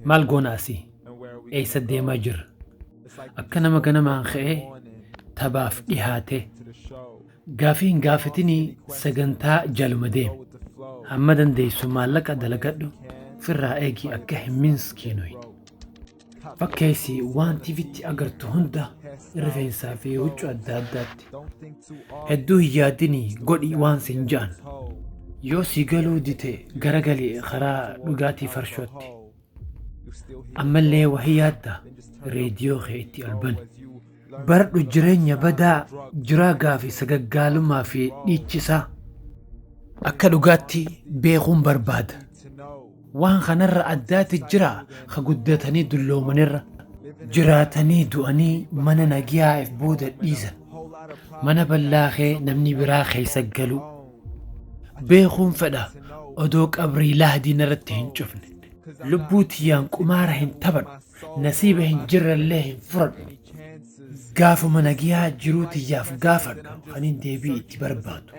Maal goona asii? Eessa deemaa jirra? Akka nama ganamaan ka'ee taphaaf dhihaate. Gaafii hin gaafatinii sagantaa jaluma deemi. Hamma dandeessu maallaqa dalagadhu firraa eegi akka hin miskiinoyne. Fakkeessi waan TVtti agartu hunda rifeensaa fi huccuu adda addaatti. Hedduu hin yaadinii godhi waan siin ja'an. Yoo si galuu dite garagali karaa dhugaatii farshootti. Ammallee wahii yaadda reediyoo kee itti ol bani. Baradhu jireenya badaa jiraagaa fi sagaggaalummaa fi dhiichisaa. Akka dhugaatti beekuun barbaada. Waan kanarra addaati jira ka guddatanii dulloomanirra. Jiraatanii du'anii mana nagiyaa if booda dhiisan. Mana bal'aa kee namni biraa keessa galu. Beekuun fedha odoo qabrii lahdii narratti hin cufne. Lubbuu tiyyaan qumaara hin taphadhu. Nasiiba hin jirrellee hin furadhu. Gaafuma nagiyaa jiruu tiyyaaf gaafadhu kanin deebii itti barbaadu.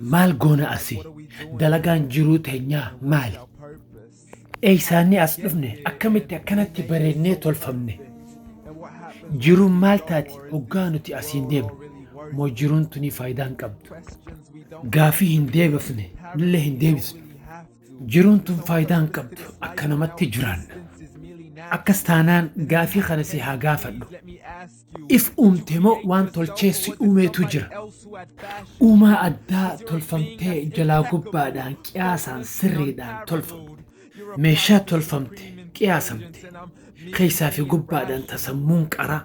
Maal goona asii? Dalagaan jiruu teenyaa maali? Eeysaanii as dhufne? Akkamitti akkanatti bareednee tolfamne? Jiruun maal taati hoggaa nuti asiin deemne? Moo jiruun tuni faayidaa hin qabdu? Gaafii hin deebifne, nullee hin deebisnu. Jiruun tun faayidaa hin qabdu, akka namatti jiraanna. Akkas taanaan gaafii kana si haa gaafadhu. If uumte moo waan tolchee si uumeetu jira? Uumaa addaa tolfamtee jalaa gubbaadhaan qiyaasaan sirriidhaan tolfamte. Meeshaa tolfamte qiyaasamte. Keessaa fi gubbaadhaan tasammuun qaraa.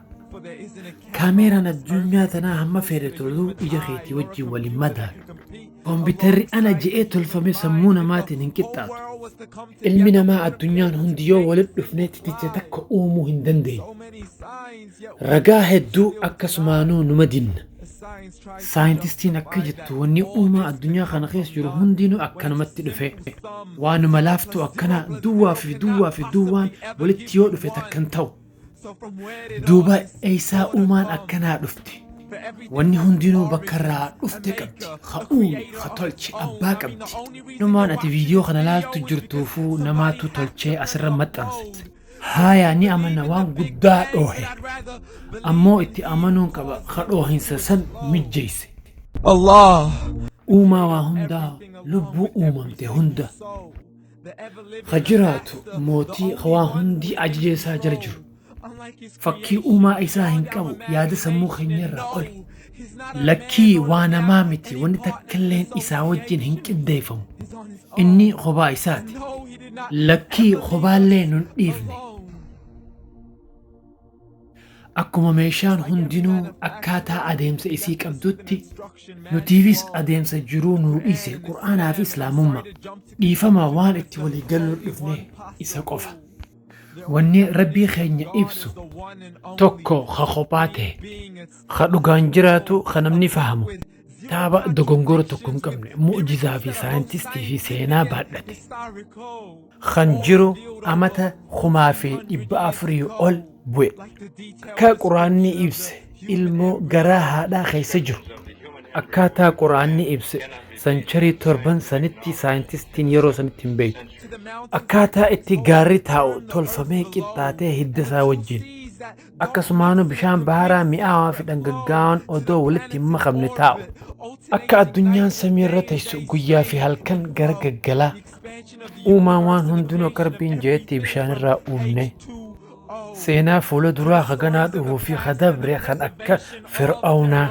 Kaameeraan addunyaa tanaa hamma fedhe toluu ija keetii wajjin waliin madaalu. Kompiitarri ana je'ee tolfame sammuu namaatiin hin qixxaatu. Ilmi namaa addunyaan hundi yoo walitti dhufnee titicha takka uumuu hin dandeenyu. Ragaa hedduu akkasumaanuu numa dinna. Saayintistiin akka jettu wanni uumaa addunyaa kana keessa jiru hundinuu akkanumatti dhufe. Waanuma laaftuu akkanaa duwwaa fi duwwaa fi duwwaan walitti yoo dhufe takka hin ta'u. Duuba eessaa uumaan akkanaa dhufte? Wanni hundinuu bakka irraa dhufte qabdi. Ka uume, ka tolche, abbaa qabdi. Numaan ati viidiyoo kana laaltu jirtuufuu namaatu tolchee asirra maxxanse. Haaya ni amana waan guddaa dhoohe. Ammoo itti amanuun qaba ka dhoohinsa san mijjeesse. Allah. Uumaa waa hundaa lubbuu uumamte hunda. Ka jiraatu mootii ka waa hundi ajaja isaa jala jiru. Fakkii uumaa isaa hin qabu yaada sammuu keenyarraa oli. Lakkii waa namaa miti wanni takkalleen isaa wajjin hin qindeeffamu. Inni kophaa isaati. Lakkii kophaallee nun dhiifne. Akkuma meeshaan hundinuu akkaataa adeemsa isii qabdutti nutiifis adeemsa jiruu nuu dhiise Qur'aanaa fi Islaamummaa. Dhiifama waan itti walii galuu dhufne isa qofa. Wanni Rabbii keenya ibsu tokko ka kophaa ta'e, ka dhugaan jiraatu, ka namni fahamu, taaba dogongora tokko hin qabne, mu'jizaa fi saayintistii fi seenaa baadhate. Kan jiru amata 1400 ol bu'e. Akka Quraanni ibse ilmoo garaa haadhaa keessa jiru. Akkaataa Quraanni ibse sancharii torban sanitti saayintistiin yeroo sanitti hin beektu. Akkaataa itti gaarri taa'u tolfamee qixxaatee hidda isaa wajjin. Akkasumaanuu bishaan baharaa mi'aawaa fi dhangaggaa'aan odoo walitti hin makamne taa'u. Akka addunyaan samii irra teessu guyyaa fi halkan gara gaggalaa. Uumaan waan hundinuu akka Rabbiin je'etti bishaan irraa uumne. Seenaa fuula duraa ka ganaa dhufuu fi ka dabre kan akka Fir'aawnaa.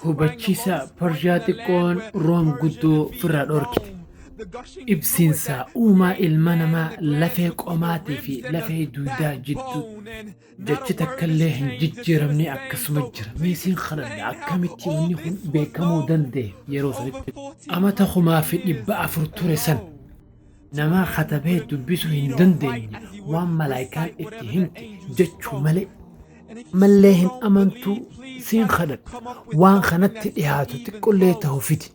Hubachiisa Pershiyaa xiqqoon Room guddoo firraa dhorkite. Ibsiinsa uumaa ilma namaa lafee qomaatii fi lafee duudaa jidduu jechi takkallee hin jijjiiramne akkasuma jira. Meesiin kadhadha akkamitti wanni kun beekamuu danda'e yeroo sanitti. Amata 1400 ture san nama katabee dubbisuu hin dandeenye waan malaayikaan itti himte jechuu malee. Mallee hin amantuu siin kadhadha waan kanatti dhihaatu xiqqollee ta'u fidi.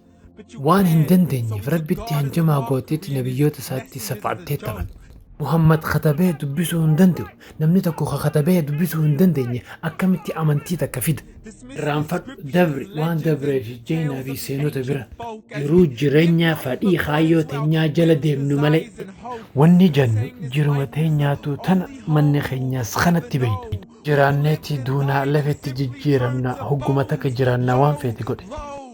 Waan hin dandeenyeef Rabbitti hanjamaa gooteetti nabiyyoota isaatti safa'attee taphatte. Muhammad katabee dubbisuu hin danda'u. Namni tokko ka katabee dubbisuu hin dandeenye akkamitti amantii takka fida? Irraanfadhu, dabri, waan dabreef jijjeenaa fi seenota bira. Jiruu jireenya fadhii kaayyoo teenyaa jala deemnu malee. Wanni jennu jiruma teenyaatu tana, manni keenyaas kanatti beeyna. Jiraanneeti duunaa, lafetti jijjiiramna, hogguma takka jiraannaa, waan feete godhe.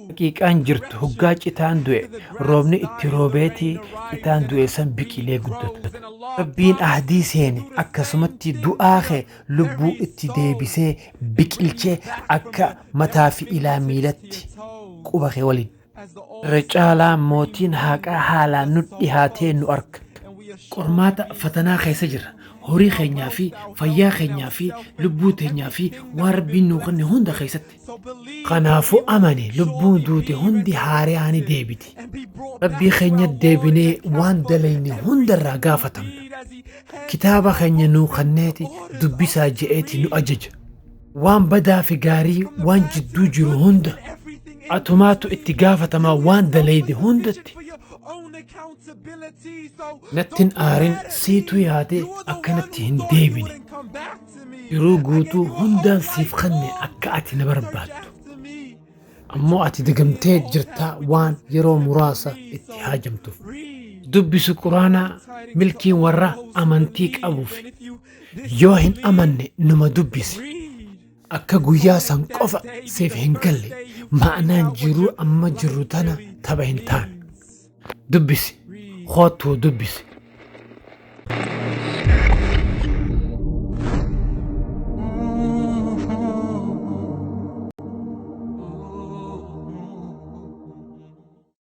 Haqiiqaan jirtu, hoggaa citaan du'e roobni itti roobeetii citaan du'e san biqilee guddata. Rabbiin ahdii seene akkasumatti du'aa kee lubbuu itti deebisee biqilchee akka mataa fi ilaa miilatti quba kee waliin. Irra caalaa mootiin haqaa haalaan nu dhihaatee nu arga. Qormaata fatanaa keessa jirra. Horii keenyaa fi fayyaa keenyaa fi lubbuu teenyaa fi waan Rabbiin nuu kenne hunda keessatti. Kanaafuu amani, lubbuun duute hundi haaraan ni deebiti. Rabbii keenya deebinee waan dalayne hundarraa gaafatamna. Kitaaba keenya nuu kenneeti dubbisaa je'eeti nu ajaja. Waan badaa fi gaarii, waan jidduu jiru hunda atumaatu itti gaafatamaa waan dalayde hundatti. Nattin aarin, siitu yaade akkanatti hin deebine. Yeroo guutuu hundaan siif kenne akka ati na barbaaddu. Ammoo ati dagamtee jirtaa waan yeroo muraasa itti haajamtuuf. Dubbisu Quraanaa, milkiin warra amantii qabuuf. Yoo hin amanne numa dubbisi. Akka guyyaa san qofa siif hin galle, ma'anaan jiruu amma jirru tana tapha hin taane. Dubbisi, koottuu dubbisi.